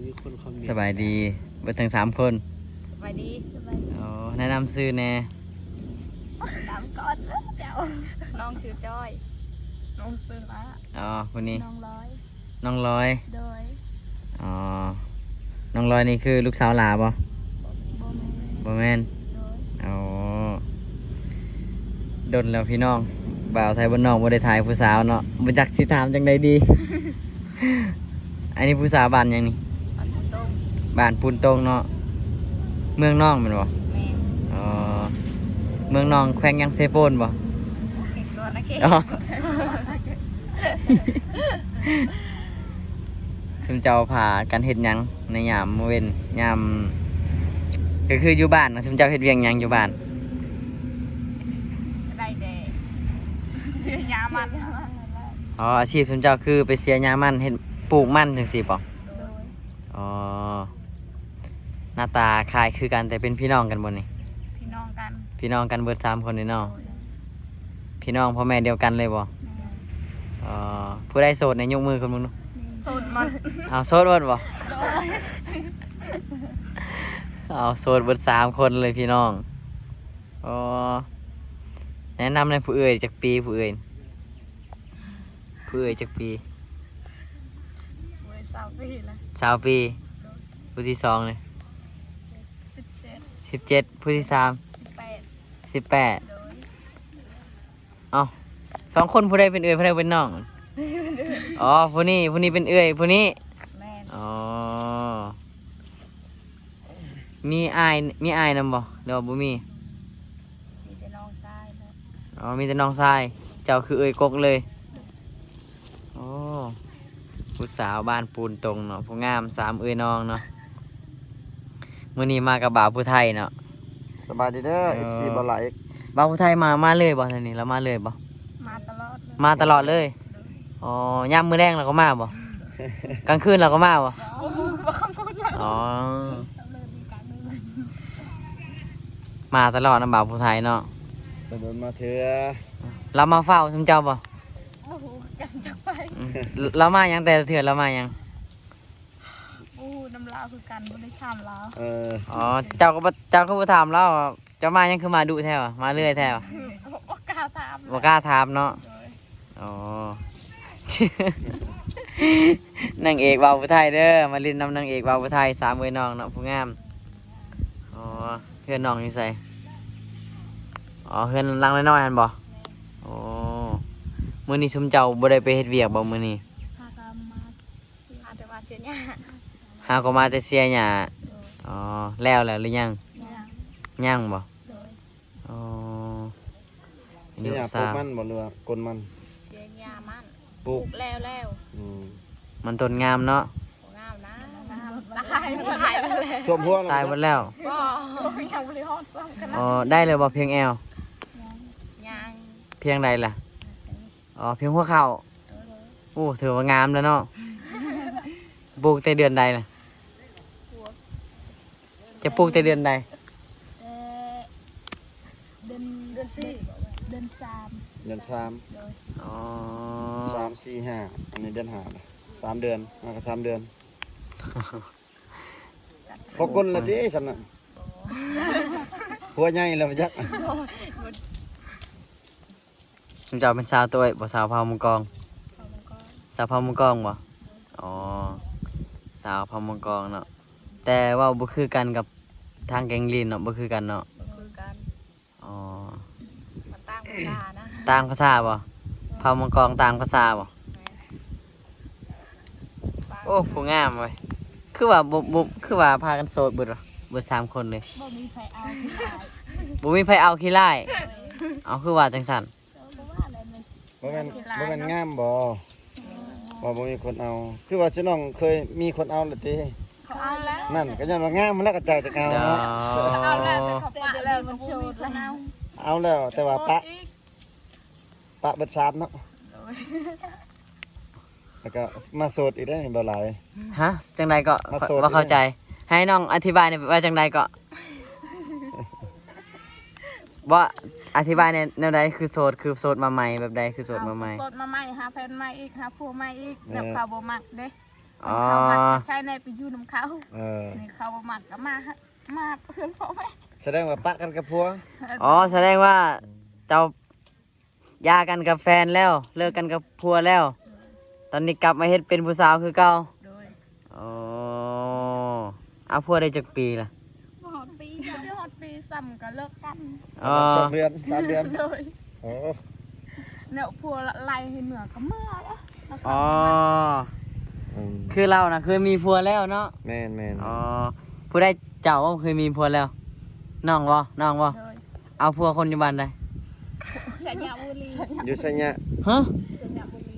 ມີຄົນຄອມເມັນ ສະບາຍດີເບິດທັງສາມຄົນ. ສະບາຍດີ. ສະບາຍດີ. ອໍ ແນະນຳຊື່ແດ່. ນຳກ່ອນເດີເຈົ້າ. ນ້ອງຊື່ຈ້ອຍ. ນ້ອງຊື່ລາ. ອໍ ຜູ້ນີ້ ນ້ອງລອຍ. ນ້ອງລອຍ. ໂດຍ. ອໍ ນ້ອງລອຍນີ້ຄືລູກສາວຫຼ້າບໍ່? ບໍ່ແມ່ນ. ບໍ່ແມ່ນ. ໂດຍ. ອໍ ດົນແລ້ວພີ່ນ້ອງ ບ່າວໄທບ້ານນອກບໍ່ໄດ້ຖ່າຍຜູ້ສາວເນາະ ບໍ່ຈັກຊິຖາມຈັ່ງໃດດີ. ອັນນີ້ຜູ້ສາວບ້ານຫຍັງນີ້? ບ້ານປູນຕົງ. ບ້ານປູນຕົງເນາະ. ເມືອງນອງແມ່ນບໍ່? ແມ່ນ. ອໍ ເມືອງນອງ ແຂວງຫຍັງ? ເຊໂປນບໍ່? ແຂວງສະຫວັນນະເຂດ. ອໍ ຊຸມເຈົ້າພາກັນເຮັດຫຍັງໃນຍາມມື້ເວັນ ຍາມ ກໍຄືຢູ່ບ້ານນະ ຊຸມເຈົ້າເຮັດວຽກຫຍັງຢູ່ບ້ານ? ໄດ້ແຕ່ເສຍຫຍ້າມັນ. ອໍ ອາຊີບຊຸມເຈົ້າຄືໄປເສຍຫຍ້າມັນ ເຮັດ ປູກມັນຈັ່ງຊີ້ບໍ່? ໂດຍ. ອໍ ໜ້າຕາຄ້າຍຄືກັນ ແຕ່ເປັນພີ່ນ້ອງກັນບໍ່ນີ້? ພີ່ນ້ອງກັນ. ພີ່ນ້ອງກັນເບິດສາມຄົນນີ້ເນາະ. ໂດຍ. ພີ່ນ້ອງພໍ່ແມ່ດຽວກັນເລີຍບໍ່? ແມ່ນ. ອໍ ຜູ້ໃດໂສດແດ່ ຍົກມືຂຶ້ນເບິ່ງດູ. ໂສດໝົດ. ເອົາ ໂສດໝົດບໍ່? ໂດຍ. ເອົາ ໂສດເບິດສາມຄົນເລີຍພີ່ນ້ອງ. ອໍ ແນະນຳແດ່ ຜູ້ເອື້ອຍຈັກປີ? ຜູ້ເອື້ອຍ ຜູ້ເອື້ອຍຈັກປີ? ໂອ້ຍ ຊາວປີລະ. ຊາວປີ. ໂດຍ. ຜູ້ທີສອງນີ້? ສິບເຈັດ. ສິບເຈັດ. ຜູ້ທີສາມ? ສິບແປດ. ສິບແປດ. ໂດຍ. ເອົ້າ ສອງຄົນ ຜູ້ໃດເປັນເອື້ອຍ ຜູ້ໃດເປັນນ້ອງ? ອໍ ຜູ້ນີ້ ຜູ້ນີ້ເປັນເອື້ອຍ ຜູ້ນີ້. ແມ່ນ. ອໍ ມີອ້າຍ ມີອ້າຍນຳບໍ່ ຫຼືວ່າບໍ່ມີ? ມີແຕ່ນ້ອງຊາຍເນາະ. ອໍ ມີແຕ່ນ້ອງຊາຍ. ເຈົ້າຄືເອື້ອຍກົກເລີຍ. ໂອ້ ຜູ້ສາວບ້ານປູນຕົງເນາະ ຜູ້ງາມ ສາມເອື້ອຍນ້ອງເນາະ. ມື້ນີ້ມາກັບບ່າວຜູ້ໄທເນາະ. ສະບາຍດີເດີ ເອີ ເອັຟຊີ ບ່າວຫຼ້າເອັກ. ບ່າວຜູ້ໄທມາ ມາເລີຍບໍ່? ແຖວນີ້ລາວມາເລີຍບໍ່? ມາຕະຫຼອດເລີຍ. ມາຕະຫຼອດເລີຍ. ອໍ ຍາມມື້ແລງລາວກໍມາບໍ່? ກາງຄືນລາວກໍມາບໍ່? ອໍ ມາຕະຫຼອດນຳບ່າວຜູ້ໄທເນາະ. ໄປດົນມາເທື່ອ. ລາວມາເຝົ້າຊຸມເຈົ້າບໍ່? ບໍ່ຮູ້ຄືກັນ ຈັກໄປ. ອືມ ລາວມາຫຍັງ ແຕ່ລະເທື່ອລາວມາຫຍັງ? ບໍ່ຮູ້ນຳລາວຄືກັນ ບໍ່ໄດ້ຖາມລາວ. ເອີ ອໍ ເຈົ້າກໍບໍ່ ເຈົ້າຄືບໍ່ຖາມລາວ ເຈົ້າມາຫຍັງຄືມາດຸແທ້ວະ ມາເລື້ອຍແທ້ວະ? ບໍ່ ບໍ່ກ້າຖາມ ບໍ່ກ້າຖາມເນາະ. ໂດຍ. ອໍ ນາງເອກບ່າວຜູ້ໄທເດີ ມາຫຼິ້ນນຳນາງເອກບ່າວຜູ້ໄທ ສາມເອື້ອຍນ້ອງເນາະ ຜູ້ງາມ. ອໍ ເຮືອນນ້ອງຢູ່ໃສ? ອໍ ເຮືອນຫຼັງນ້ອຍໆຫັ້ນບໍ່? ແມ່ນ. ໂອ້ ມື້ນີ້ຊຸມເຈົ້າບໍ່ໄດ້ໄປເຮັດວຽກບໍ່ມື້ນີ້? ຫາກໍມາ ຫາແຕ່ມາເສຍຫຍ້າ. ຫາກໍມາແຕ່ເສຍຫຍ້າ. ໂດຍ. ອໍ ແລ້ວແລ້ວຫຼືຍັງ? ຍັງ. ຍັງບໍ່? ໂດຍ. ອໍ ເສຍຫຍ້າ ອາຍຸສາມ ປູກມັນບໍ່ ຫຼືວ່າກົນມັນ? ເສຍຫຍ້າມັນ ປູກ ປູກແລ້ວແລ້ວ. ອືມ ມັນຕົ້ນງາມເນາະ. ບໍ່ງາມນະ ຕາຍ ຕາຍໄປແລ້ວ ຖ້ວມຫົວ ຕາຍໝົດແລ້ວ. ບໍ່ ຍັງບໍ່ໄດ້ຮອດຊ້ຳຂະໜາດ. ອໍ ໄດ້ແລ້ວບໍ່ພຽງແອວ? ຍັງ ຍັງ. ພຽງໃດລະ? ອໍ ພຽງຫົວເຂົ່າ. ໂອ້ ຖືວ່າງາມແລ້ວເນາະ. ປູກແຕ່ເດືອນໃດລະ? ຈະປູກແຕ່ເດືອນໃດ? ແຕ່ເດືອນ ເດືອນສີ່ ເດືອນສາມ. ເດືອນສາມ. ໂດຍ. ອໍ ສາມ ສີ່ ຫ້າ ອັນນີ້ເດືອນຫ້າ ສາມເດືອນ ມາກໍສາມເດືອນ. ບໍ່ກົນລະຕິຊັ້ນນະ? ບໍ່ ຫົວໃຫຍ່ແລ້ວບໍ່ຈັກ. ຊຸມເຈົ້າເປັນຊາວໂຕ້ຍບໍ່? ຊາວເຜົ່າມົງກອງ. ເຜົ່າມົງກອງ. ຊາວເຜົ່າມົງກອງບໍ່? ໂດຍ. ອໍ ຊາວເຜົ່າມົງກອງເນາະ ແຕ່ເວົ້າບໍ່ຄືກັນກັບທາງແກງລີນເນາະ ບໍ່ຄືກັນເນາະ. ບໍ່ຄືກັນ. ອໍ ມັນຕ່າງພາສານະ. ຕ່າງພາສາບໍ່? ເອີ ເຜົ່າມັງກອງຕ່າງພາສາບໍ່? ແມ່ນ. ໂອ້ ຜູ້ງາມເວີຍ ຄືວ່າບໍ່ ບໍ່ ຄືວ່າພາກັນໂສດເບິດວະ ເບິດສາມຄົນເລີຍ? ບໍ່ມີໃຜເອົາ. ບໍ່ມີໃຜເອົາ ຂີ້ລ້າຍ. ໂດຍ. ເອົາ ຄືວ່າຈັ່ງຊັ້ນ? ບໍ່ວ່າແລ້ວ ບໍ່ແມ່ນ ບໍ່ແມ່ນງາມບໍ່ ວ່າບໍ່ມີຄົນເອົາ? ຄືວ່າຊິນ້ອງເຄີຍມີຄົນເອົາແລ້ວຕິ? ເຂົາເອົາແລ້ວ. ນັ້ນກໍຍ້ອນວ່າງາມຫັ້ນແຫຼະ ເຂົາເຈົ້າຈະເອົາເນາະ. ເຂົາເອົາແລ້ວ ແຕ່ເຂົາປະແລ້ວ ກໍບໍ່ມີຄົນເອົາ. ເອົາແລ້ວ ແຕ່ວ່າປະ ປະເບິດສາມເນາະ. ໂດຍ. ແລ້ວກໍມາໂສດອີກໄດ້ນີ້ ບໍ່ຫຼາຍ. ຮະ? ຈັ່ງໃດເກາະ? ມາໂສດ ບໍ່ເຂົ້າໃຈ. ໃຫ້ນ້ອງອະທິບາຍແດ່ ວ່າຈັ່ງໃດເກາະ? ບໍ່ ອະທິບາຍແນວ ແນວໃດ ຄືໂສດ ຄືໂສດມາໃໝ່ ແບບໃດ ຄືໂສດມາໃໝ່? ໂສດມາໃໝ່ ຫາແຟນໃໝ່ອີກ ຫາຜົວໃໝ່ອີກ. ເອີ ແບບເຂົາບໍ່ມັກເດ້. ອໍ ເຂົາມັກໃຊ້ແດ່ໄປຢູ່ນຳເຂົາ. ເອີ ນີ້ເຂົາບໍ່ມັກກໍມາ ມາເຮືອນພໍ່ແມ່. ສະແດງວ່າປະກັນກັບຜົວ. ອໍ ສະແດງວ່າເຈົ້າຢ່າກັນກັບແຟນແລ້ວ ເລີກກັນກັບຜົວແລ້ວ ຕອນນີ້ກັບມາເຮັດເປັນຜູ້ສາວຄືເກົ່າ. ໂດຍ. ອໍ ເອົາຜົວໄດ້ຈັກປີລະ? ບໍ່ຮອດປີ ບໍ່ໄດ້ຮອດປີຊ້ຳກໍເລີກກັນ. ອໍ ສອງເດືອນ ສາມເດືອນ. ໂດຍ. ໂອ້ ແນວຜົວໄລ່ໃຫ້ເມືອກໍເມືອແລ້ວ. ອໍ ອືມ ຄືລາວນະເຄີຍມີຜົວແລ້ວເນາະ. ແມ່ນໆ. ອໍ ຜູ້ໃດ ເຈົ້າເຄີຍມີຜົວແລ້ວ? ນ້ອງບໍ່? ນ້ອງບໍ່? ໂດຍ. ເອົາຜົວຄົນຢູ່ບ້ານໃດ? ໄຊຍະບູລີ. ຢູ່ໄຊຍະ. ຮະ? ໄຊຍະບູລີ.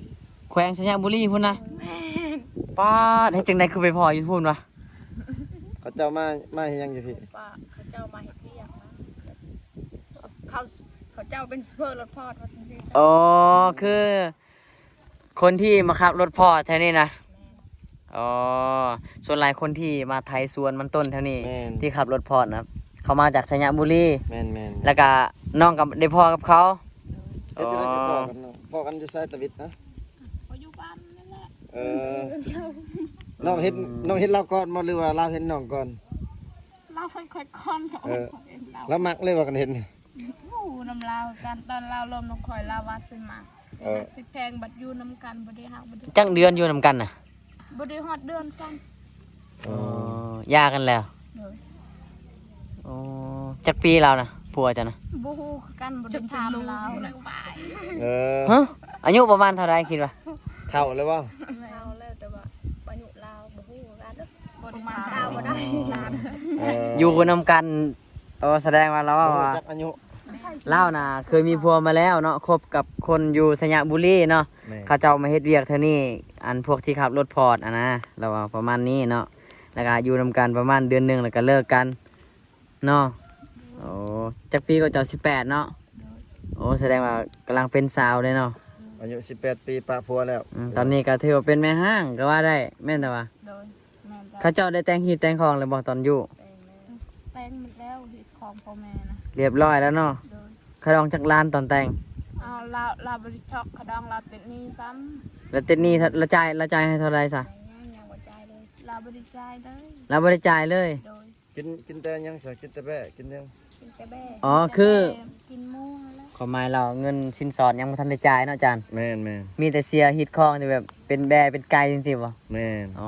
ແຂວງໄຊຍະບູລີພຸ້ນນະ? ແມ່ນ. ປາດ ເຮັດຈັ່ງໃດຄືໄປພໍ້ຢູ່ພຸ້ນວະ? ເຂົາເຈົ້າມາ ມາເຮັດຫຍັງຢູ່ພີ້? ວ່າເຂົາເຈົ້າມາເຮັດວຽກນະ ເຂົາ ເຂົາເຈົ້າເປັນໂຊເຟີລົດພອດວ່າຊັ້ນ. ອໍ ຄືຄົນທີ່ມາຂັບລົດພອດແຖວນີ້ນະ? ແມ່ນ. ອໍ ສ່ວນຫຼາຍຄົນທີ່ມາໄຖສວນມັນຕົ້ນແຖວນີ້ ແມ່ນ ທີ່ຂັບລົດພອດນະ ເຂົາມາຈາກໄຊຍະບູລີ. ແມ່ນໆ. ແລ້ວກະນ້ອງກໍໄດ້ພໍ້ກັບເຂົາ. ເຮັດຈັ່ງໃດ ອໍ ພໍ້ກັນເນາະ? ພໍ້ກັນຢູ່ໃສ ຕາວິດນະ? ກໍຢູ່ບ້ານນີ້ແຫຼະ. ເອີ ນ້ອງເຫັນ ອືມ ນ້ອງເຫັນລາວກ່ອນບໍ່ ຫຼືວ່າລາວເຫັນນ້ອງກ່ອນ? ລາວເຫັນຂ້ອຍກ່ອນ. ເອີ ລາວມັກເລີຍວ່າກັນເຫັນ. ໂອ້ ນຳລາວກັນ ຕອນລາວລົມນຳຂ້ອຍ ລາວວ່າຊິມັກ ຊິ ເອີ ຮັກຊິແພງ ບັດຢູ່ນຳກັນບໍ່ໄດ້ຮັກບໍ່ໄດ້. ຈັກເດືອນຢູ່ນຳກັນນະ? ບໍ່ໄດ້ຮອດເດືອນຊ້ຳ. ອໍ ອໍ ຢ່າກັນແລ້ວ. ໂດຍ. ອໍ ຈັກປີລາວນະ ຜົວເຈົ້ານະ? ບໍ່ຮູ້ຄືກັນ ບໍ່ໄດ້ຖາມລາວ. ເອີ ຮະ? ອາຍຸປະມານເທົ່າໃດຄິດວ່າ? ເຖົ້າແລ້ວບໍ່? ເຖົ້າແລ້ວ ແຕ່ວ່າອາຍຸລາວບໍ່ຮູ້ຄືກັນ. ບໍ່ໄດ້ຖາມ. ເອີ ຢູ່ນຳກັນ. ໂອ້ ສະແດງວ່າລາວເວົ້າວ່າ ບໍ່ຮູ້ຈັກອາຍຸ. ລາວນະເຄີຍມີຜົວມາແລ້ວເນາະ ຄົບກັບຄົນຢູ່ໄຊຍະບູລີເນາະ. ແມ່ນ. ເຂົາເຈົ້າມາເຮັດວຽກແຖວນີ້ ອັນພວກທີ່ຂັບລົດພອດຫັ້ນນະ ລາວເວົ້າປະມານນີ້ເນາະ. ແລ້ວກະຢູ່ນຳກັນປະມານເດືອນໜຶ່ງ ແລ້ວກະເລີກກັນເນາະ. ໂອ້ ຈັກປີກໍເຈົ້າ? ສິບແປດເນາະ. ໂດຍ. ໂອ້ ສະແດງວ່າກຳລັງເປັນສາວເດ້ເນາະ. ອາຍຸສິບແປດປີປະຜົວແລ້ວ. ອືມ ຕອນນີ້ກໍຖືວ່າເປັນແມ່ຮ້າງກໍວ່າໄດ້ ແມ່ນແຕ່ວ່າ. ໂດຍ. ແມ່ນເຈົ້າ. ເຂົາເຈົ້າໄດ້ແຕ່ງຮີດແຕ່ງຄອງແລ້ວບໍ່ຕອນຢູ່? ແຕ່ງແລ້ວ ແຕ່ງໝົດແລ້ວ ຮີດຄອງພໍ່ແມ່ນະ ລຽບຮ້ອຍແລ້ວເນາະ. ໂດຍ. ຄ່າດອງຈັກລ້ານຕອນແຕ່ງ? ອ້າວ ລາວ ລາວບໍ່ໄດ້ຊອກຄ່າດອງ ລາວຕິດໜີ້ຊ້ຳ. ລາວຕິດໜີ້ ລາວຈ່າຍ ລາວຈ່າຍໃຫ້ເທົ່າໃດຊະ? ຍັງ ຍັງບໍ່ຈ່າຍເລີຍ ລາວບໍ່ໄດ້ຈ່າຍເລີຍ. ລາວບໍ່ໄດ້ຈ່າຍເລີຍ? ໂດຍ. ກິນ ກິນແຕ່ຫຍັງຊະ? ກິນແຕ່ແບ້ ກິນຫຍັງ? ກິນແຕ່ແບ້. ອໍ ຄື ກິນໝູຫັ້ນແຫຼະ. ຄວາມໝາຍລາວເງິນສິນສອດຍັງບໍ່ທັນໄດ້ຈ່າຍເນາະ ຈານ. ແມ່ນໆ. ມີແຕ່ເສຍຮີດຄອງ ແຕ່ແບບເປັນແບ້ເປັນໄກ່ຈັ່ງຊີ້ບໍ່? ແມ່ນ. ອໍ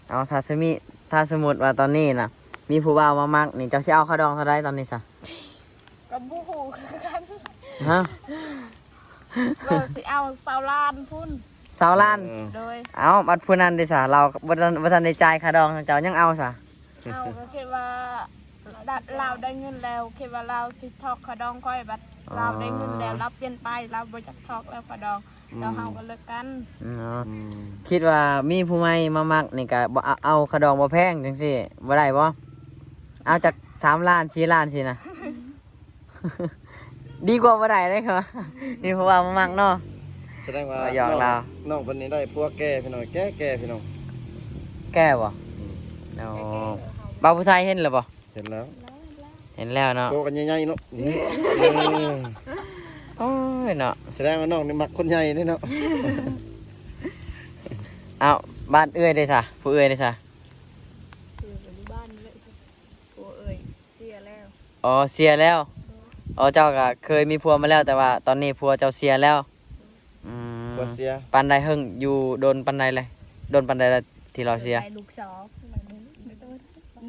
ເອົາ ຖ້າສະມິ ຖ້າສົມມຸດວ່າຕອນນີ້ນະ ມີຜູ້ບ່າວມາມັກນີ້ ເຈົ້າຊິເອົາຄ່າດອງເທົ່າໃດຕອນນີ້ຊະ? ກໍບໍ່ຮູ້ຄືກັນ. ຮະ? ກໍຊິເອົາຊາວລ້ານພຸ້ນ. ຊາວລ້ານ? ເອີ. ໂດຍ. ເອົາ ບັດຜູ້ນັ້ນເດຊະ? ລາວບໍ່ທັນ ບໍ່ທັນໄດ້ຈ່າຍຄ່າດອງ ເຈົ້າຍັງເອົາຊະ? ເຮົາກໍຄິດວ່າ ລາວໄດ້ເງິນແລ້ວ ຄິດວ່າລາວຊິຊອກຄ່າດອງຂ້ອຍ ບັດ ອໍ ລາວໄດ້ເງິນແລ້ວ ລາວປ່ຽນໄປ ລາວບໍ່ຢາກຊອກແລ້ວຄ່າດອງ. ອືມ. ແລ້ວເຮົາກໍເລີກກັນ. ອືມ ເນາະ. ອືມ. ຄິດວ່າມີຜູ້ໃໝ່ມາມັກນີ້ກໍບໍ່ ເອົາ ເອົາຄ່າດອງບໍ່ແພງຈັ່ງຊີ້ ບໍ່ໄດ້ບໍ່? ເອົາຈັກສາມລ້ານ ສີ່ລ້ານຊີ້ນະ. ດີກວ່າບໍ່ໄດ້ເດ້ ມີຜູ້ບ່າວມາມັກເນາະ. ສະແດງວ່າ ວ່າຫຍອກລາວ ນ້ອງ ນ້ອງເພິ່ນນີ້ໄດ້ຜົວແກ່ພີ່ນ້ອງ ແກ່ໆ ພີ່ນ້ອງ. ແກ່ບໍ່? ອືມ. ໂອ້ ບ່າວຜູ້ໄທເຫັນແລ້ວບໍ່? ເຫັນແລ້ວ ເຫັນແລ້ວເນາະ. ໂຕກັນໃຫຍ່ໆເນາະ. ໂອ້ຍເນາະ ສະແດງວ່ານ້ອງນີ້ມັກຄົນໃຫຍ່ເດ້ເນາະ. ເອົ້າ ບ້ານເອື້ອຍເດ້ຊະ? ຜູ້ເອື້ອຍເດ້ຊະ? ເອີ ກໍຢູ່ບ້ານນີ້ແຫຼະ. ຜົວເອື້ອຍເສຍແລ້ວ. ອໍ ເສຍແລ້ວ. ໂດຍ. ອໍ ເຈົ້າກໍເຄີຍມີຜົວມາແລ້ວ ແຕ່ວ່າຕອນນີ້ຜົວເຈົ້າເສຍແລ້ວ. ອືມ ຜົວເສຍ. ປານໃດ? ເຫິງ ຢູ່ດົນປານໃດແລ້ວ? ດົນປານໃດແລ້ວທີ່ລາວເສຍ? ໄດ້ລູກສອງ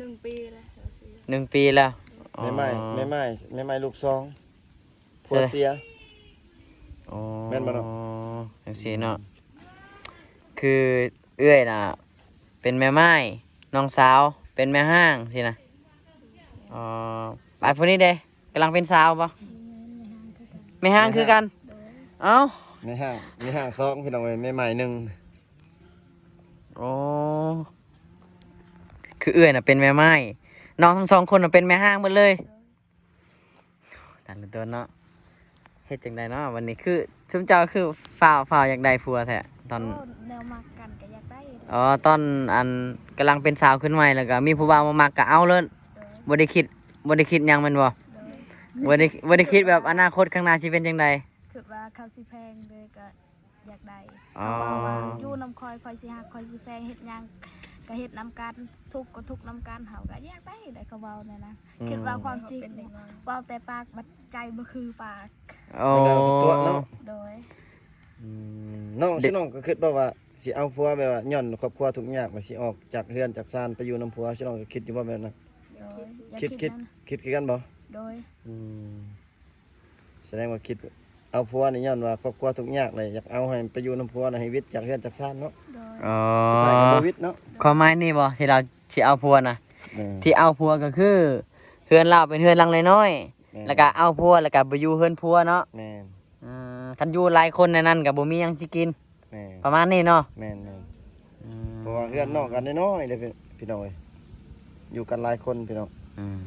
ໜຶ່ງປີແລ້ວ. ໜຶ່ງປີແລ້ວ. ອໍ ແມ່ໄມ້ ແມ່ໄມ້ ແມ່ໄມ້ລູກສອງ ຜົວເສຍ. ອໍ ແມ່ນບໍ່ເນາະ? ຈັ່ງຊີ້ເນາະ. ອືມ ຄືເອື້ອຍນະເປັນແມ່ໄມ້ ນ້ອງສາວເປັນແມ່ຮ້າງຊີ້ນະ. ອໍ ບາດຜູ້ນີ້ເດ ກຳລັງເປັນສາວບໍ່? ແມ່ຮ້າງຄືກັນ. ແມ່ຮ້າງຄືກັນ. ໂດຍ. ເອົ້າ ແມ່ຮ້າງ ແມ່ຮ້າງສອງ ພີ່ນ້ອງເອີຍ ແມ່ໄມ້ໜຶ່ງ. ໂອ້ ຄືເອື້ອຍນະເປັນແມ່ໄມ້ ນ້ອງທັງສອງຄົນນະເປັນແມ່ຮ້າງໝົດເລີຍ. ໂດຍ. ຕາຍແລ້ວຕົວເນາະ ເຮັດຈັ່ງໃດເນາະບັດນີ້? ຄືຊຸມເຈົ້າຄືຟ້າວ ຟ້າວຢາກໄດ້ຜົວແທ້ຕອນ ໂອ້ ແນວມັກກັນກໍຢາກໄດ້. ອໍ ຕອນອັນກຳລັງເປັນສາວຂຶ້ນໃໝ່ ແລ້ວກໍມີຜູ້ບ່າວມາມັກກໍເອົາໂລດ. ໂດຍ. ບໍ່ໄດ້ຄິດ ບໍ່ໄດ້ຄິດຫຍັງແມ່ນບໍ່? ໂດຍ. ບໍ່ໄດ້ ບໍ່ໄດ້ຄິດແບບອະນາຄົດຂ້າງໜ້າຊິເປັນຈັ່ງໃດ? ຄິດວ່າເຂົາຊິແພງເລີຍກໍ ຢາກໄດ້ ອໍ ເຂົາເວົ້າວ່າ ຢູ່ນຳຂ້ອຍ ຂ້ອຍຊິຮັກ ຂ້ອຍຊິແພງ ເຮັດຫຍັງກໍເຮັດນຳກັນ ທຸກກໍທຸກນຳກັນ ເຮົາກໍຢາກໄດ້ ໄດ້ ເຂົາເວົ້າແນວນັ້ນ ອືມ ຄິດວ່າຄວາມຈິງ ເວົ້າແຕ່ປາກ ບັດໃຈບໍ່ຄືປາກ. ໂອ້ ມັນກໍຕົວະເນາະ. ໂດຍ. ອືມ ນ້ອງ ເດັກ ຊິນ້ອງກໍຄິດບໍ່ວ່າຊິເອົາຜົວ ແບບວ່າຍ້ອນຄອບຄົວທຸກຍາກ ວ່າຊິອອກຈາກເຮືອນຈາກຊານໄປຢູ່ນຳຜົວ ຊິນ້ອງກໍຄິດຢູ່ບໍ່ແບບນັ້ນ? ໂດຍ. ຄິດ ຄິດ ຄິດຄືກັນບໍ່? ໂດຍ. ອືມ ສະແດງວ່າຄິດເອົາຜົວນີ້ຍ້ອນວ່າຄອບຄົວທຸກຍາກເລີຍ ຢາກເອົາໃຫ້ໄປຢູ່ນຳຜົວນະ ໃຫ້ຫວິດຈາກເຮືອນຈາກຊານເນາະ. ອໍ ສຸດທ້າຍກໍບໍ່ຫວິດເນາະ. ຄວາມໝາຍນີ້ບໍ່ ທີ່ລາວຊິເອົາຜົວນະ? ແມ່ນ. ທີ່ເອົາຜົວກໍຄືເຮືອນລາວເປັນເຮືອນຫຼັງນ້ອຍໆ ແມ່ນ ແລ້ວກໍເອົາຜົວ ແລ້ວກໍໄປຢູ່ເຮືອນຜົວເນາະ. ແມ່ນ. ອືມ ຄັນຢູ່ຫຼາຍຄົນໃນນັ້ນກໍບໍ່ມີຫຍັງຊິກິນ. ແມ່ນ ປະມານນີ້ເນາະ. ແມ່ນໆ ອືມ ເພາະວ່າເຮືອນນ້ອງກໍນ້ອຍໆເດ້ ພີ່ ພີ່ນ້ອງເອີຍ ຢູ່ກັນຫຼາຍຄົນພີ່ນ້ອງ. ອືມ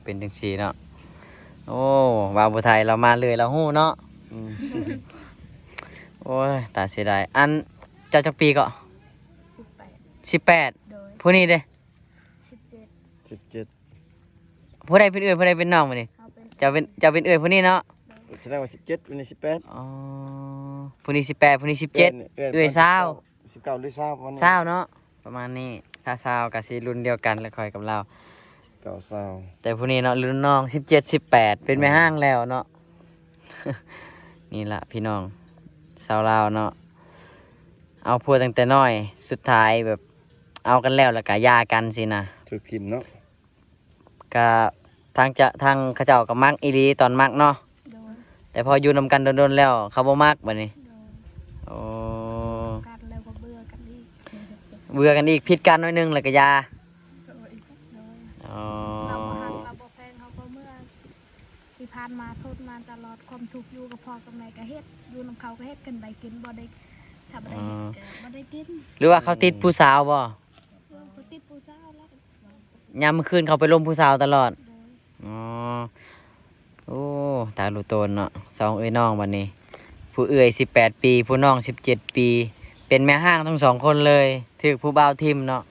ເປັນຈັ່ງຊີ້ເນາະ. ໂອ້ ບ່າວຜູ້ໄທລາວມາເລື້ອຍ ລາວຮູ້ເນາະ. ອືມ ໂອ້ຍ ຕາເສຍດາຍ. ອັນ ເຈົ້າຈັກປີເກາະ? ສິບແປດ. ສິບແປດ. ໂດຍ. ຜູ້ນີ້ເດ້? ສິບເຈັດ. ສິບເຈັດ. ຜູ້ໃດເປັນເອື້ອຍ ຜູ້ໃດເປັນນ້ອງບັດນີ້? ເຮົາເປັນ ເຈົ້າເປັນ ເຈົ້າເປັນເອື້ອຍຜູ້ນີ້ເນາະ. ໂດຍ. ສະແດງວ່າສິບເຈັດ ຜູ້ນີ້ສິບແປດ. ອໍ ຜູ້ນີ້ສິບແປດ ຜູ້ນີ້ສິບເຈັດ. ເອື້ອຍຊາວ. ສິບເກົ້າ ຫຼືຊາວ ປະມານນີ້. ຊາວເນາະ ປະມານນີ້. ຖ້າຊາວກໍຊິລຸ້ນດຽວກັນແຫຼະ ຂ້ອຍກັບລາວ. ສິບເກົ້າ ຊາວ. ແຕ່ຜູ້ນີ້ເນາະ ລຸ້ນນ້ອງ ສິບເຈັດ ສິບແປດ ເປັນແມ່ ອ່າ ຮ້າງແລ້ວເນາະ. ນີ້ລະພີ່ນ້ອງ ຊາວລາວເນາະ ເອົາຜົວຕັ້ງແຕ່ນ້ອຍ ສຸດທ້າຍແບບເອົາກັນແລ້ວ ແລ້ວກໍຢ່າກັນຊີ້ນະ ຖືກຖິ້ມເນາະ. ກະທາງຈະ ທາງເຂົາເຈົ້າກໍມັກອີ່ຫຼີຕອນມັກເນາະ. ໂດຍ. ແຕ່ພໍຢູ່ນຳກັນດົນໆແລ້ວ ເຂົາບໍ່ມັກບັດນີ້. ໂດຍ. ໂອ້ ກັນແລ້ວກໍເບື່ອກັນອີກ ເບື່ອກັນອີກ ຜິດກັນໜ້ອຍໜຶ່ງແລ້ວກໍຢ່າ. ໂດຍ. ໂດຍ. ອໍ ລາວບໍ່ຮັກ ລາວບໍ່ແພງ ເຮົາກໍເມືອ. ທີ່ຜ່ານມາທົນມາຕະຫຼອດ ຄວາມທຸກຢູ່ກັບພໍ່ກັບແມ່ກໍເຮັດ ຢູ່ນຳເຂົາກໍເຮັດ ຄັນໄດ້ກິນ ບໍ່ໄດ້ ຖ້າບໍ່ໄດ້ເຮັດ ອໍ ກໍບໍ່ໄດ້ກິນ. ຫຼືວ່າເຂົາຕິດຜູ້ສາວບໍ່? ເອີ ເຂົາຕິດຜູ້ສາວແລ້ວ. ຍາມມື້ຄືນເຂົາໄປລົມຜູ້ສາວຕະຫຼອດ. ໂດຍ. ອໍ ໂອ້ ຕາລຸໂຕນເນາະ ສອງເອື້ອຍນ້ອງບັດນີ້ ຜູ້ເອື້ອຍສິບແປດປີ ຜູ້ນ້ອງສິບເຈັດປີ ເປັນແມ່ຮ້າງທັງສອງຄົນເລີຍ ຖືກຜູ້ບ່າວຖິ້ມເນາະ.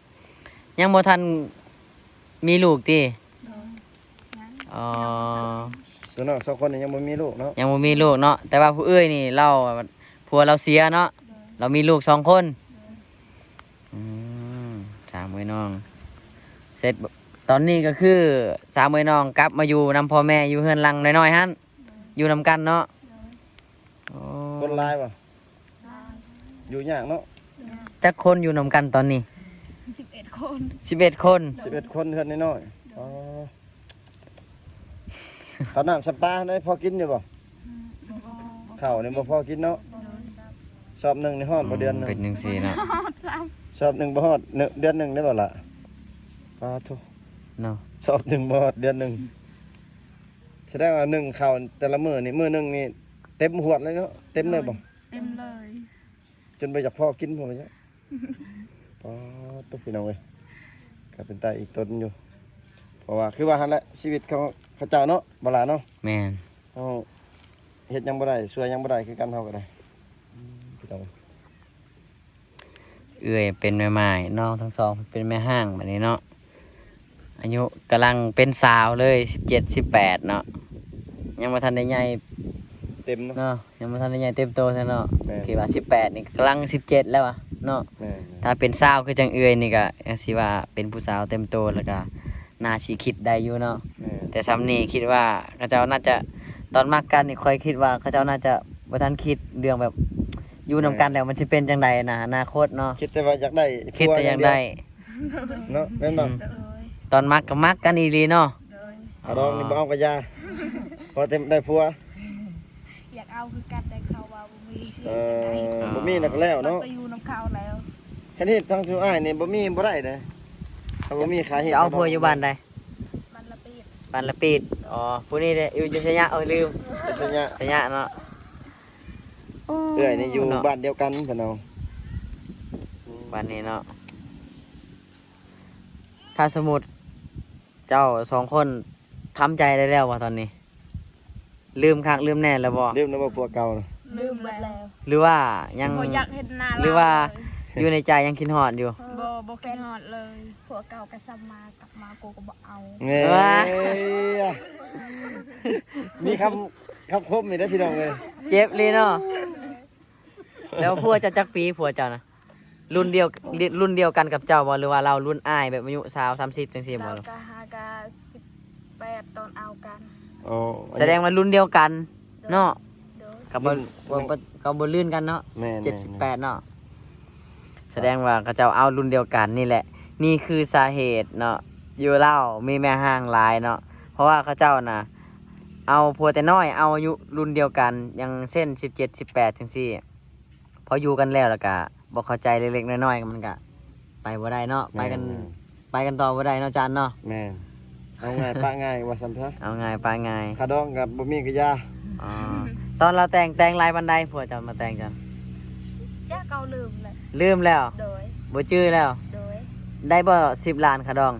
ຍັງບໍ່ທັນມີລູກຕິ? ໂດຍ. ຍັງ. ອໍ ສ່ວນນ້ອງສອງຄົນນີ້ຍັງບໍ່ມີລູກເນາະ. ຍັງບໍ່ມີລູກເນາະ ແຕ່ວ່າຜູ້ເອື້ອຍນີ້ລາວ ຜົວລາວເສຍເນາະ. ໂດຍ. ລາວມີລູກສອງຄົນ. ໂດຍ. ອືມ ສາມເອື້ອຍນ້ອງ ເສັດ ຕອນນີ້ກໍຄືສາມເອື້ອຍນ້ອງກັບມາຢູ່ນຳພໍ່ແມ່ຢູ່ເຮືອນຫຼັງນ້ອຍໆຫັ້ນ. ໂດຍ. ຢູ່ນຳກັນເນາະ. ໂດຍ. ໂອ້ ຄົນຫຼາຍບໍ່? ຫຼາຍ. ຢູ່ຍາກເນາະ. ໂດຍ. ຈັກຄົນຢູ່ນຳກັນຕອນນີ້? ສິບເອັດຄົນ. ສິບເອັດຄົນ. ສິບເອັດຄົນ ເຮືອນນ້ອຍໆ. ໂດຍ. ອໍ ເຂົ້ານ້ຳສຳປາໄດ້ພໍກິນຢູ່ບໍ່? ອືມ ບໍ່ພໍ. ເຂົ້ານີ້ບໍ່ພໍກິນເນາະ. ໂດຍ. ຊອບໜຶ່ງນີ້ຮອດບໍ່ ອືມ ເດືອນໜຶ່ງ? ເປັນຈັ່ງຊີ້ເນາະ. ຊອບໜຶ່ງບໍ່ຮອດເດືອນໜຶ່ງໄດ້ບໍ່ລະ? ປາໂທ້ ເນາະ ຊອບໜຶ່ງບໍ່ຮອດເດືອນໜຶ່ງ. ສະແດງວ່າໜຶ່ງເຂົ້າແຕ່ລະມື້ນີ້ ມື້ໜຶ່ງນີ້ເຕັມຫວດເລີຍເນາະ. ເຕັມເລີຍບໍ່? ເຕັມເລີຍ. ຈົນບໍ່ຢາກພໍກິນພຸ້ນແຫຼະ. ປາດໂທ້ ພີ່ນ້ອງເອີຍ ກໍເປັນຕາອີຕົນຢູ່ ເພາະວ່າຄືວ່າຫັ້ນແຫຼະ ຊີວິດຂອງເຂົາເຈົ້າເນາະ ບໍ່ຫຼ້າເນາະ. ແມ່ນ. ເຮົາເຮັດຫຍັງບໍ່ໄດ້ ຊ່ວຍຫຍັງບໍ່ໄດ້ຄືກັນ ເຮົາກໍໄດ້. ອືມ ພີ່ນ້ອງ ເອື້ອຍເປັນແມ່ໝ້າຍ ນ້ອງທັງສອງເປັນແມ່ຮ້າງບັດນີ້ເນາະ. ອາຍຸກຳລັງເປັນສາວເລີຍ ສິບເຈັດ ສິບແປດເນາະ ຍັງບໍ່ທັນໄດ້ໃຫຍ່ເຕັມເນາະ ເນາະ ຍັງບໍ່ທັນໄດ້ໃຫຍ່ເຕັມໂຕຊັ້ນເນາະ. ແມ່ນ. ຄືວ່າສິບແປດນີ້ກຳລັງສິບເຈັດແລ້ວຫວາເນາະ. ແມ່ນໆ. ຖ້າເປັນສາວຄືຈັ່ງເອື້ອຍນີ້ກໍຍັງຊິວ່າເປັນຜູ້ສາວເຕັມໂຕ ແລ້ວກໍໜ້າຊິຄິດໄດ້ຢູ່ເນາະ. ແມ່ນ. ແຕ່ສ່ຳນີ້ຄິດວ່າເຂົາເຈົ້າໜ້າຈະ ຕອນມັກກັນນີ້ ຂ້ອຍຄິດວ່າເຂົາເຈົ້າໜ້າຈະບໍ່ທັນຄິດເລື່ອງແບບຢູ່ນຳກັນແລ້ວມັນຊິເປັນຈັ່ງໃດນະ ອະນາຄົດເນາະ. ຄິດແຕ່ວ່າຢາກໄດ້ ຄິດແຕ່ຢາກໄດ້ ເນາະ ແມ່ນບໍ່? ອືມ ໂດຍ. ຕອນມັກກໍມັກກັນອີ່ຫຼີເນາະ. ໂດຍ. ເອົາດອກນີ້ ອໍ ບໍ່ເອົາກໍຢ່າ ພໍແຕ່ໄດ້ຜົວ. ຢາກເອົາຄືກັນ ແຕ່ເຂົາວ່າບໍ່ມີ ຊິເຮັດຈັ່ງໃດ? ເອີ ບໍ່ມີແລ້ວກໍແລ້ວເນາະ ໄປຢູ່ນຳເຂົາແລ້ວ. ຄັນເຮັດທາງຊຸອ້າຍນີ້ບໍ່ມີບໍ່ໄດ້ເດ້ ຖ້າບໍ່ມີຄ່າເຮັດ. ຈະເອົາຜົວຢູ່ບ້ານໃດ? ບ້ານລະປີດ. ບ້ານລະປີດ. ອໍ ຜູ້ນີ້ເດ້ ຢູ່ ຢູ່ໄຊຍະ ໂອ້ຍ ລືມ ໄຊຍະ ໄຊຍະເນາະ. ໂອ້ ເອື້ອຍນີ້ຢູ່ ເນາະ ບ້ານດຽວກັນເພິ່ນເອົາ ບ້ານນີ້ເນາະ. ຖ້າສົມມຸດເຈົ້າສອງຄົນທຳໃຈໄດ້ແລ້ວບໍ່ຕອນນີ້? ລືມຄັກລືມແນ່ແລ້ວບໍ່? ລືມແລ້ວບໍ່ຜົວເກົ່ານະ? ລືມໝົດແລ້ວ. ຫຼືວ່າຍັງ ບໍ່ຢາກເຫັນໜ້າລາວເລີຍ ຫຼືວ່າຢູ່ໃນໃຈຍັງຄິດຮອດຢູ່? ບໍ່ ບໍ່ຄິດຮອດເລີຍ. ຜົວເກົ່າກໍຊ້ຳມາ ກັບມາກູກໍບໍ່ເອົາ. ແມ່ ວ້າ ມີຄຳ ຄຳຄົມອີກເດ້ພີ່ນ້ອງເອີຍ. ເຈັບອີ່ຫຼີເນາະ. ແລ້ວຜົວເຈົ້າຈັກປີ ຜົວເຈົ້ານະ? ລຸ້ນດຽວ ລຸ້ນດຽວກັນກັບເຈົ້າບໍ່ ຫຼືວ່າລາວລຸ້ນອ້າຍ ແບບອາຍຸຊາວ ສາມສິບ ຈັ່ງຊີ້ບໍ່? ລາວກໍຫາກະສິບແປດຕອນເອົາກັນ. ໂອ້ ສະແດງວ່າລຸ້ນດຽວກັນເນາະ. ໂດຍ ກໍບໍ່ ອືມ ກໍບໍ່ ກໍບໍ່ລື່ນກັນເນາະ. ແມ່ນໆໆ ເຈັດສິບແປດເນາະ. ສະແດງວ່າເຂົາເຈົ້າເອົາລຸ້ນດຽວກັນນີ້ແຫຼະ. ນີ້ຄືສາເຫດເນາະ ຢູ່ລາວມີແມ່ຮ້າງຫຼາຍເນາະ ເພາະວ່າເຂົາເຈົ້ານະ ເອົາຜົວແຕ່ນ້ອຍ ເອົາອາຍຸລຸ້ນດຽວກັນ ຢ່າງເຊັ່ນ ສິບເຈັດ ສິບແປດ ຈັ່ງຊີ້. ພໍຢູ່ກັນແລ້ວ ແລ້ວກະບໍ່ເຂົ້າໃຈເລັກໆນ້ອຍໆ ມັນກະໄປບໍ່ໄດ້ເນາະ. ແມ່ນ ໄປກັນ ແມ່ນ ໄປກັນຕໍ່ບໍ່ໄດ້ເນາະ ຈານເນາະ. ແມ່ນ ເອົາງ່າຍປະງ່າຍວ່າຊັ້ນເຖາະ. ເອົາງ່າຍປະງ່າຍ. ຄ່າດອງກໍບໍ່ມີກໍຢ່າ. ອໍ ຕອນລາວແຕ່ງ ແຕ່ງຫຼາຍປານໃດ ຜົວເຈົ້າມາແຕ່ງເຈົ້າ? ຈັກ ເຮົາລືມແລ້ວ. ລືມແລ້ວ? ໂດຍ ບໍ່ຈື່ແລ້ວ. ໂດຍ ໄດ້ບໍ່ ສິບລ້ານຄ່າດອງ?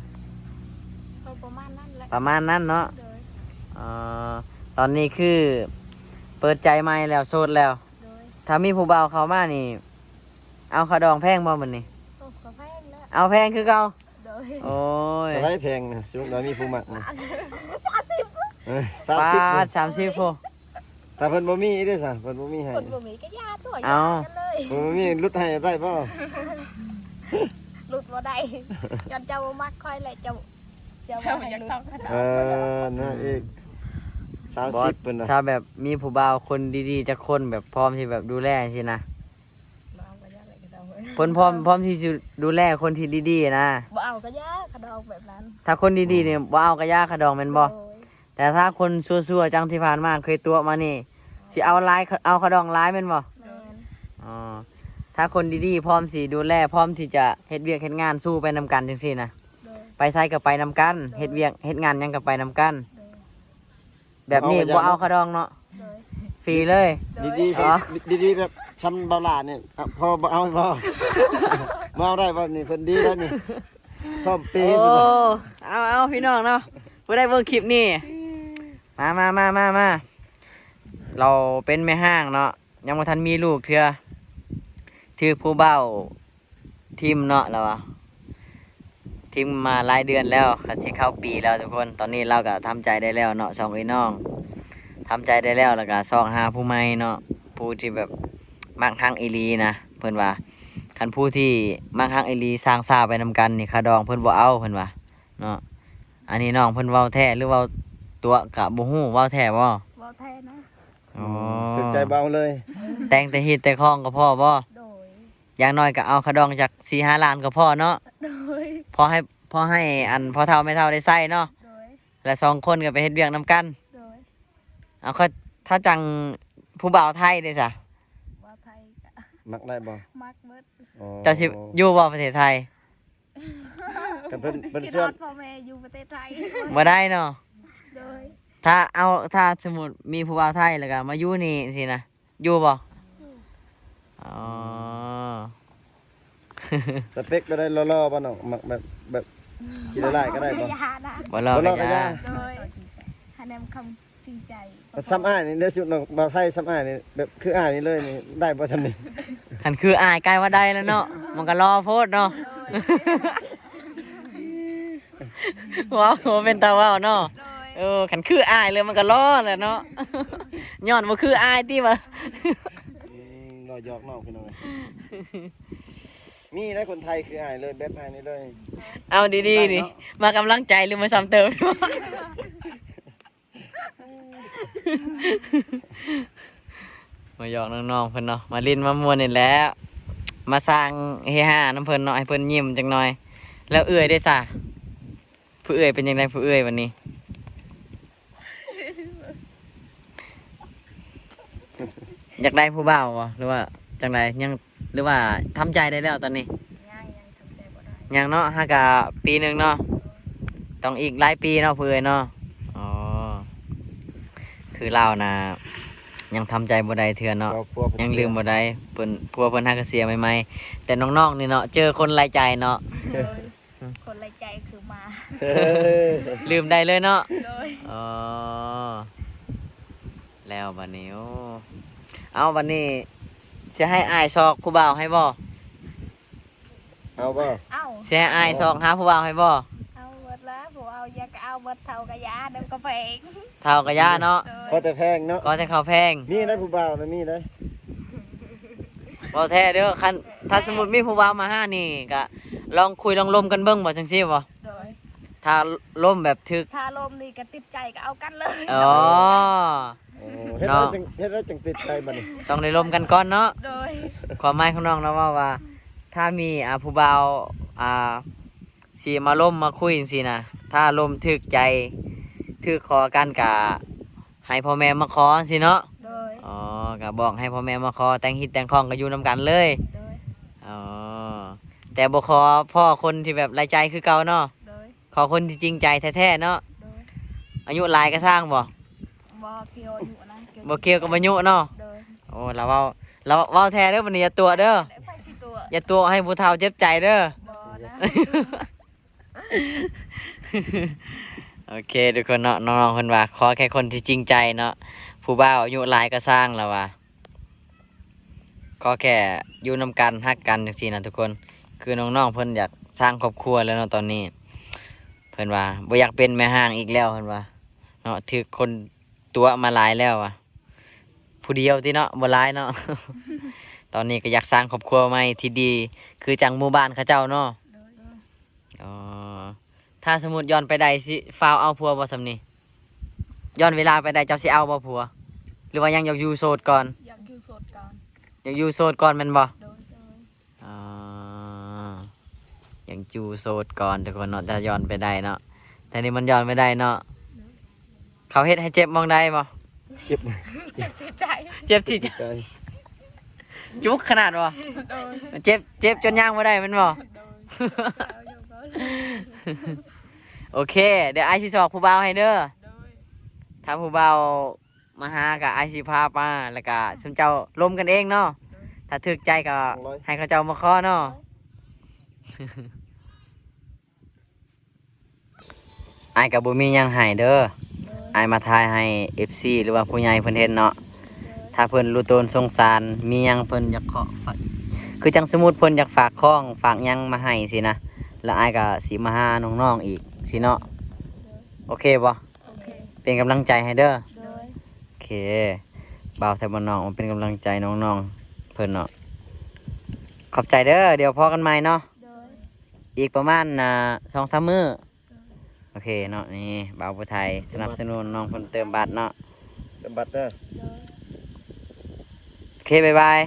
ກໍປະມານນັ້ນແຫຼະ. ປະມານນັ້ນເນາະ. ໂດຍ ອໍ ຕອນນີ້ຄືເປີດໃຈໃໝ່ແລ້ວ ໂສດແລ້ວ. ໂດຍ ຖ້າມີຜູ້ບ່າວເຂົ້າມານີ້ ເອົາຄ່າດອງແພງບໍ່ມື້ນີ້? ໂອ້ ກໍແພງແລ້ວ. ເອົາແພງຄືເກົ່າ? ໂດຍ ໂອ້ຍ ເທົ່າໃດແພງນະ? ສົມມຸດວ່າມີຜູ້ມັກນະ. ສາມສິບ. ເອີ ສາມສິບ ປາດ ສາມສິບ ໂອ້ ຖ້າເພິ່ນບໍ່ມີເດ້ຊະ? ເພິ່ນບໍ່ມີໃຫ້ ເພິ່ນບໍ່ມີກໍຢ່າຕົວະ. ເອົາ ຢ່າກັນເລີຍ. ເພິ່ນບໍ່ມີຫຼຸດໃຫ້ໄດ້ບໍ່? ຫຼຸດບໍ່ໄດ້ ຍ້ອນເຈົ້າບໍ່ມັກຂ້ອຍແຫຼະ ເຈົ້າ ເຈົ້າບໍ່ຢາກຕອບ. ເອີ ນາງເອກ ສາມສິບ ເພິ່ນວ່າ ຖ້າແບບມີຜູ້ບ່າວຄົນດີໆຈັກຄົນ ແບບພ້ອມທີ່ແບບດູແລຊີ້ນະ. ບໍ່ເອົາກໍຢ່າແຫຼະ ເພິ່ນພ້ອມ ພ້ອມທີ່ຊິດູແລຄົນທີ່ດີໆນະ. ບໍ່ເອົາກໍຢ່າ ຄ່າດອງແບບນັ້ນ. ຖ້າຄົນດີໆນີ້ ອືມ ບໍ່ເອົາກໍຢ່າຄ່າດອງແມ່ນບໍ່? ໂດຍ ແຕ່ຖ້າຄົນຊົ່ວໆ ຈັ່ງທີ່ຜ່ານມາເຄີຍຕົວະມານີ້ ຊິເອົາຫຼາຍ ເອົາຄ່າດອງຫຼາຍແມ່ນບໍ່? ແມ່ນ. ອໍ ຖ້າຄົນດີໆ ພ້ອມຊິດູແລ ພ້ອມທີ່ຈະເຮັດວຽກເຮັດງານ ສູ້ໄປນຳກັນຈັ່ງຊີ້ນະ. ໂດຍ ໄປໃສກໍໄປນຳກັນ. ໂດຍ ເຮັດວຽກເຮັດງານຫຍັງກໍໄປນຳກັນ. ໂດຍ ແບບນີ້ບໍ່ເອົາຄ່າດອງເນາະ. ໂດຍ ຟຣີເລີຍ. ໂດຍ ດີໆ ອໍ ດີໆ ແບບຊ່ຳເບົາຫຼ້ານີ້ ພໍບໍ່ເອົາບໍ່? ບໍ່ເອົາໄດ້ບໍ່ນີ້? ເພິ່ນດີແລ້ວນີ້ ພ້ອມເປ. ໂອ້ ເອົາໆ ພີ່ນ້ອງເນາະ ຜູ້ໃດເບິ່ງຄລິບນີ້ ມາໆໆໆ ລາວເປັນແມ່ຮ້າງເນາະ ຍັງບໍ່ທັນມີລູກເທື່ອ ຖືກຜູ້ບ່າວຖິ້ມເນາະ ລາວວ່າ ຖິ້ມມາຫຼາຍເດືອນແລ້ວ ກໍຊິເຂົ້າປີແລ້ວທຸກຄົນ. ຕອນນີ້ລາວກໍທຳໃຈໄດ້ແລ້ວເນາະ ສອງເອື້ອຍນ້ອງ ທຳໃຈໄດ້ແລ້ວ ແລ້ວກໍຊອກຫາຜູ້ໃໝ່ເນາະ ຜູ້ທີ່ແບບມັກຮັກອີ່ຫຼີນະ. ເພິ່ນວ່າຄັນຜູ້ທີ່ມັກຮັກອີ່ຫຼີ ສ້າງສາໄປນຳກັນນີ້ ຄ່າດອງເພິ່ນບໍ່ເອົາ ເພິ່ນວ່າເນາະ. ອັນນີ້ນ້ອງເພິ່ນເວົ້າແທ້ ຫຼືເວົ້າຕົວະ ກະບໍ່ຮູ້ ເວົ້າແທ້ບໍ່? ເວົ້າແທ້ນະ. ອໍ ຖືກໃຈບໍ່ເອົາເລີຍ ແຕ່ງແຕ່ຮີດແຕ່ຄອງກໍພໍບໍ່? ໂດຍ ຢ່າງໜ້ອຍກໍເອົາຄ່າດອງຈັກສີ່ຫ້າລ້ານກໍພໍເນາະ. ໂດຍ ພໍໃຫ້ ພໍໃຫ້ອັນພໍ່ເຖົ້າແມ່ເຖົ້າໄດ້ໃຊ້ເນາະ. ໂດຍ ແລະສອງຄົນກໍໄປເຮັດວຽກນຳກັນ. ໂດຍ ເອົາ ຖ້າຈັ່ງຜູ້ບ່າວໄທເດ້ຊະ? ບ່າວໄທກໍມັກໄດ້ບໍ່? ມັກເບິດ. ອໍ ເຈົ້າຊິຢູ່ບໍ່ປະເທດໄທ? ຄັນເພິ່ນ ເພິ່ນ ຄິດຮອດ ຊວນພໍ່ແມ່ຢູ່ປະເທດໄທ ບໍ່ໄດ້ເນາະ. ໂດຍ ຖ້າເອົາ ຖ້າສົມມຸດມີຜູ້ບ່າວໄທ ແລ້ວກໍມາຢູ່ນີ້ຊີ້ນະ ຢູ່ບໍ່? ຢູ່. ອໍ ສະເປັກກໍໄດ້ຫຼໍ່ໆບໍ່ນ້ອງ? ມັກແບບ ແບບຂີ້ລ້າຍໆກໍໄດ້ບໍ່? ບໍ່ຫຼໍ່ກໍຢ່າ. ໂດຍ ຫາແນມຄຳ ຈິງໃຈ. ສ່ຳອ້າຍນີ້ເດ້ ຊຸດນ້ອງບ່າວໄທ ສ່ຳອ້າຍນີ້ ແບບຄືອ້າຍນີ້ເລີຍນີ້ ໄດ້ບໍ່ສ່ຳນີ້? ຄັນຄືອ້າຍກາຍວ່າໄດ້ແລ້ວເນາະ ມັນກໍຫຼໍ່ໂພດເນາະ. ໂດຍ ເວົ້າບໍ່ເປັນຕາເວົ້າເນາະ. ໂດຍ ເອີ ຄັນຄືອ້າຍເລີຍ ມັນກໍຫຼໍ່ແຫຼະເນາະ. ຍ້ອນບໍ່ຄືອ້າຍຕິວ່າ. ອືມ ເວົ້າຫຍອກນ້ອງພີ່ນ້ອງເອີຍ. ມີໄດ໋ຄົນໄທຄືອ້າຍເລີຍ ແບບອ້າຍນີ້ເລີຍ. ເອົາດີໆນີ້ ມາກຳລັງໃຈຫຼືມາຊ້ຳເຕີມ? ມາຫຍອກນ້ອງໆເພິ່ນເນາະ ມາຫຼິ້ນມາມ່ວນນີ້ແຫຼະ ມາສ້າງເຮຮານຳເພິ່ນເນາະ ໃຫ້ເພິ່ນຍິ້ມຈັກໜ່ອຍ. ແລ້ວເອື້ອຍເດ້ຊະ? ຜູ້ເອື້ອຍເປັນຈັ່ງໃດ ຜູ້ເອື້ອຍບັດນີ້? ຢາກໄດ້ຜູ້ບ່າວບໍ່ ຫຼືວ່າຈັ່ງໃດ? ຍັງ ຫຼືວ່າທຳໃຈໄດ້ແລ້ວຕອນນີ້? ຍັງ ຍັງທຳໃຈບໍ່ໄດ້. ຍັງເນາະ ຫາກະປີໜຶ່ງເນາະ ຕ້ອງອີກຫຼາຍປີເນາະ ຜູ້ເອື້ອຍເນາະ. ອໍ ຄືລາວນະ ຍັງທຳໃຈບໍ່ໄດ້ເທື່ອເນາະ ຍັງລືມບໍ່ໄດ້ ເພິ່ນ ຜົວເພິ່ນຫາກະເສຍໃໝ່ໆ. ແຕ່ນ້ອງໆນີ້ເນາະ ເຈີຄົນຫຼາຍໃຈເນາະ. ໂດຍ ຄົນຫຼາຍໃຈຄືໝາ ເອີ ລືມໄດ້ເລີຍເນາະ. ໂດຍ ອໍ ແລ້ວບັດນີ້ ໂອ້ ເອົາ ບັດນີ້ຊິໃຫ້ອ້າຍຊອກຜູ້ບ່າວໃຫ້ບໍ່? ເອົາບໍ່? ເອົາ ຊິໃຫ້ອ້າຍຊອກຫາຜູ້ບ່າວໃຫ້ບໍ່? ເອົາເບິດລະ ຜູ້ເອົາຢາກກໍເອົາເບິດ ເຖົ້າກໍຢ່າ ເດີມກໍແພງ ເຖົ້າກໍຢ່າເນາະ. ໂດຍ ຂໍແຕ່ແພງເນາະ ຂໍແຕ່ເຂົາແພງ. ມີໄດ໋ຜູ້ບ່າວນະ ມີໄດ໋. ເວົ້າແທ້ເດີ. ຄັນ ຖ້າສົມມຸດມີຜູ້ບ່າວມາຫານີ້ ກະລອງຄຸຍລອງລົມກັນເບິ່ງບໍ່ ຈັ່ງຊີ້ບໍ່? ໂດຍ ຖ້າລົມແບບຖືກ ຖ້າລົມນີ້ກໍຕິດໃຈກໍເອົາກັນເລີຍ. ອໍ ໂອ້ ເຮັດໄດ້ ເນາະ ຈັ່ງ ເຮັດໄດ້ຈັ່ງຕິດໃຈບັດນີ້ ຕ້ອງໄດ້ລົມກັນກ່ອນເນາະ. ໂດຍ ຄວາມໝາຍຂອງນ້ອງນະ ເວົ້າວ່າ ຖ້າມີ ອ່າ ຜູ້ບ່າວ ອ່າ ຊິມາລົມມາຄຸຍຈັ່ງຊີ້ນະ ຖ້າລົມຖືກໃຈ ຖືກຄໍກັນ ກະໃຫ້ພໍ່ແມ່ມາຂໍຈັ່ງຊີ້ເນາະ. ໂດຍ ອໍ ກະບອກໃຫ້ພໍ່ແມ່ມາຂໍ ແຕ່ງຮີດແຕ່ງຄອງກໍຢູ່ນຳກັນເລີຍ. ໂດຍ ອໍ ແຕ່ບໍ່ຂໍພໍ່ຄົນທີ່ແບບຫຼາຍໃຈຄືເກົ່າເນາະ. ໂດຍ ຂໍຄົນທີ່ຈິງໃຈແທ້ໆເນາະ. ໂດຍ ອາຍຸຫຼາຍກໍຊ່າງບໍ່? ບໍ່ກ່ຽວອາຍຸນະ ບໍ່ກ່ຽວກັບອາຍຸເນາະ. ໂດຍ ໂອ້ ລາວເວົ້າ ລາວເວົ້າແທ້ເດີ ບັດນີ້ຢ່າຕົວະເດີ. ໃຜຊິຕົວະ? ຢ່າຕົວະໃຫ້ຜູ້ເຖົ້າເຈັບໃຈເດີ. ບໍ່ນະ ໂອເຄທຸກຄົນເນາະ ນ້ອງໆເພິ່ນວ່າ ຂໍແຄ່ຄົນທີ່ຈິງໃຈເນາະ ຜູ້ບ່າວອາຍຸຫຼາຍກໍຊ່າງ ລາວວ່າ ຂໍແຄ່ຢູ່ນຳກັນ ຮັກກັນຈັ່ງຊີ້ນະທຸກຄົນ. ຄືນ້ອງໆເພິ່ນຢາກສ້າງຄອບຄົວແລ້ວເນາະ ຕອນນີ້ ເພິ່ນວ່າບໍ່ຢາກເປັນແມ່ຮ້າງອີກແລ້ວ ເພິ່ນວ່າເນາະ ຖືກຄົນຕົວະມາຫຼາຍແລ້ວວ່າ ຜູ້ດຽວຕິເນາະ ບໍ່ຫຼາຍເນາະ. ຕອນນີ້ກໍຢາກສ້າງຄອບຄົວໃໝ່ທີ່ດີ ຄືຈັ່ງໝູ່ບ້ານເຂົາເຈົ້າເນາະ. ໂດຍ ອໍ ຖ້າສົມມຸດຍ້ອນໄປໄດ້ ຊິຟ້າວເອົາຜົວບໍ່ຊ່ຳນີ້? ຍ້ອນເວລາໄປໄດ້ ເຈົ້າຊິເອົາບໍ່ຜົວ ຫຼືວ່າຍັງຢາກຢູ່ໂສດກ່ອນ? ຢາກຢູ່ໂສດກ່ອນ ຢາກຢູ່ໂສດກ່ອນແມ່ນບໍ່? ໂດຍ ອໍ ຍັງຢູ່ໂສດກ່ອນທຸກຄົນເນາະ ຖ້າຍ້ອນໄປໄດ້ເນາະ. ແຕ່ນີ້ມັນຍ້ອນໄປໄດ້ເນາະ. ເຂົາເຮັດໃຫ້ເຈັບໝ່ອງໃດບໍ່? ເຈັບ ເຈັບທີ່ໃຈ ເຈັບທີ່ໃຈ ເຈັບທີ່ໃຈ ຈຸກຂະໜາດບໍ່? ໂດຍ ເຈັບ ເຈັບຈົນຍ່າງບໍ່ໄດ້ແມ່ນບໍ່? ໂດຍ ໂອເຄ ດຽວອ້າຍຊິຊອກຜູ້ບ່າວໃຫ້ເດີ. ໂດຍ ຖ້າຜູ້ບ່າວມາຫາກະອ້າຍຊິພາມາ ແລ້ວກະຊຸມເຈົ້າລົມກັນເອງເນາະ. ໂດຍ ຖ້າຖືກໃຈກໍໃຫ້ເຂົາເຈົ້າມາຂໍເນາະ. ໂດຍ ອ້າຍກໍບໍ່ມີຫຍັງໃຫ້ເດີ. ໂດຍ ອ້າຍມາຖ່າຍໃຫ້ເອັຟຊີ ຫຼືວ່າຜູ້ໃຫຍ່ເພິ່ນເຫັນເນາະ. ໂດຍ ຖ້າເພິ່ນຮູ້ຕົນສົງສານ ມີຫຍັງເພິ່ນຢາກຂໍ ຄືຈັ່ງສົມມຸດເພິ່ນຢາກຝາກຂອງຝາກຫຍັງມາໃຫ້ຊີ້ນະ ແລ້ວອ້າຍກໍຊິມາຫານ້ອງໆອີກຊີ້ເນາະ. ໂດຍ ໂອເຄບໍ່? ໂອເຄ ເປັນກຳລັງໃຈໃຫ້ເດີ. ໂດຍ ໂອເຄ ບ່າວໄທບ້ານນອກມາເປັນກຳລັງໃຈນ້ອງໆເພິ່ນເນາະ. ຂອບໃຈເດີ ດຽວພໍ້ກັນໃໝ່ເນາະ. ໂດຍ ອີກປະມານ ອ່າ ສອງສາມມື້. ໂອເຄເນາະ ນີ້ບ່າວຜູ້ໄທສະໜັບສະໜູນນ້ອງເພິ່ນເຕີມບັດເນາະ. ເຕີມບັດເດີ. ໂດຍ ໂອເຄ ບາຍບາຍ.